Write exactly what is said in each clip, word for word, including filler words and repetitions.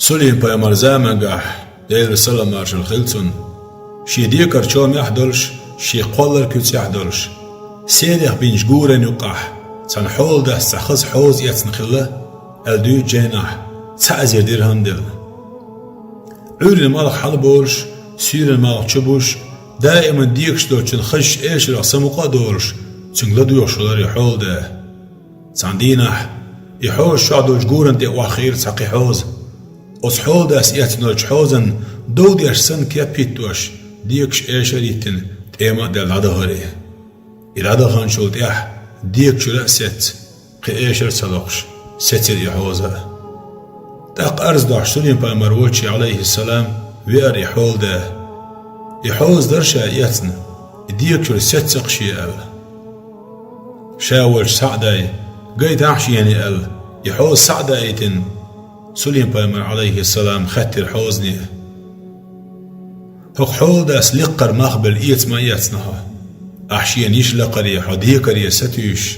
Сулим-пайхамар замангахь, Делера салам-маршалла хила цунна, шен декарчомехь долуш, шен кхоллар куьцехь долуш, серех бинчу гуран юккъехь цхьана хьоладас цхьа хаза хьоза эцна хилла, аьлла дуьйцу жайнахь, цхьа эзар дирхьам делла. Ӏуьйррина малх хьалаболуш, суьйрана малх чубуш, даиман декаш доцучун хазачу эшарах самукъа а долуш, цуьнга ладоьгӀуш хилла и хьолада. Цхьана дийнахь и хьоза чохь долчу гуран тӀе охьахиира цхьа кхин хьоза. Оцу хьоладас эцна долчу хьозан дов деш санна кеп хӀиттош, декаш эшар а йиттина, тӀема а даьлла дӀадахара и. И дӀадаханчул тӀаьхьа декачуьра а сецца, кхин эшар а ца локхуш, сецира и хьоза а. ТӀаккха арз дохьуш Сулим-пайхамар волчу, Ӏалайхиссалам, веара и хьолада. И хьоза дара ша эцна, и декачуьра сеццакх шен аьлла. Ша волчу схьа а дай, гайтахьа шена аьлла, и хьоза схьа а даийтина, Сулим-пайхамар, Ӏалайхиссалам, хаьттира хьозане: «ХӀокху хьоладас лекхара мах белла эца ма эцна хьо, ахь шена йиш лакхаре, хьо декаре сатуьйсуш?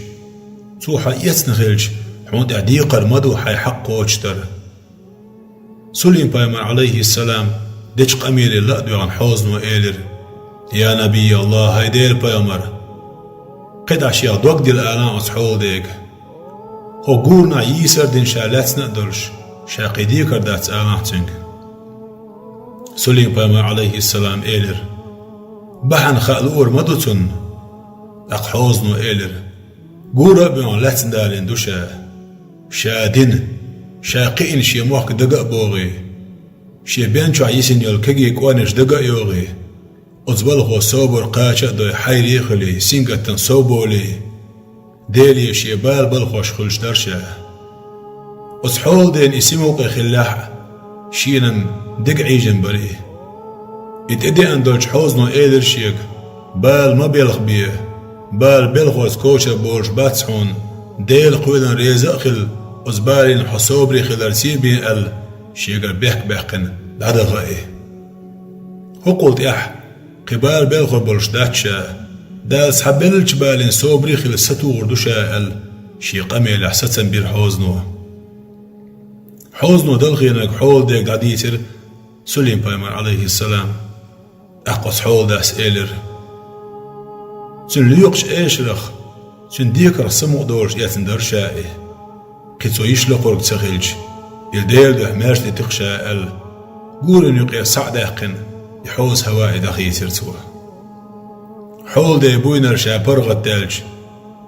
Цо хьо эцна хилча, хьуна тӀехь декхар ма ду хьайн хьакъ кхочушдар». Сулим-пайхамар, Ӏалайхиссалам, дечу къамеле ла а доьгӀна хьозано элира: «Я Набий Аллах, хӀай Делан пайхамар, кхидӀа шех дог дилла алахьа оцу хьоладега. ХӀокху гуранахь йийсар а дина ша лаьцна а долуш, ша кхин декар дац алахьа цуьнга». Сулим-пайхамар, Ӏалайхиссалам, элира: «Бахьана хаа луур ма ду цунна». ТӀаккха хьозано элира: «Гура а боьгӀна лаьцна далийна ду ша. Ша дина, ша кхиъна шен мохк дага а богӀий, шен бен чохь йисина йолу кегий кӀорнеш дага а йогӀий, оцу балхо собар кхача а дой, хьайре а хуьлий, сингаттам сов болий, Деле шен бала балхош хуьлуш дара ша». Оцу хьоладен и сима юкъе хиллехь а, шена дага Ӏийжина бара и. И тӀедеана долчу хьозано элира шега: «Бала ма белхабе, бала белхалц коча болуш бац хьуна, Делан кхелана реза а хила, оцу балийна хьо собаре хиларца бен», — аьлла, шегара бехк баьккхина дӀадаха и. ХӀокхул тӀаьхьа кхин бала белхор болуш дац ша, Дала схьабеллачу балийна собаре хила сатухур ду ша аьлла, шен къамелехь сацам бира хьозано. Хьозано далхийнарг хьоладега дӀадийцира Сулим-пайхамар, Ӏалайхиссалам. ТӀаккха оцу хьоладас элира: «Цуьнан лоькхучу эшарах, цуьнан декарх самукъа долуш эцна дара ша и. Кхин цо йиш локхург ца хилча, и Делан дуьхьа маьрша дитира ша», — аьлла, гуран юкъера схьа а даьккхина, и хьоза хӀаваъе дӀахийцира цо. Хьоладе буйнара ша паргӀатдаьлча,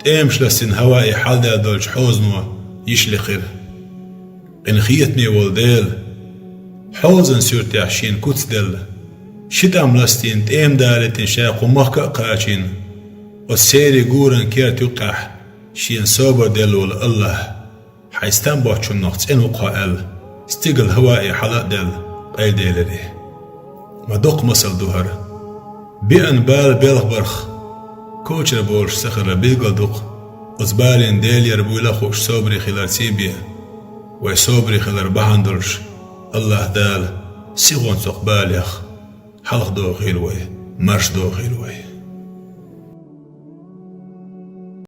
тӀемаш ластийна хӀаваъе хьаладаьлла долчу хьозано йиш лекхира. Къинхетаме волу Дела, хьозан суьртехь шена куц делла, ши тӀам ластийна, тӀема далийтина ша кху махка а кхачийна, оцу серийн гуран керта юккъехь шена собар делла волу АллахӀ, хьайн стам боцчунах цӀена ву-кх хьо аьлла, стигала хӀаваъе хьала а даьлла, къайладелира и. Ма доккха масал ду хӀара. Беана бала белхбарх кочара болуш ца хилар билгал ду-кх, оцу балийна Дела яр буйла а хууш собаре хиларца бен. Вай собаре хилар бахьана долуш, АллахӀ Дала сихонца оцу балех хьалхадохийла вай, маршадохийла вай.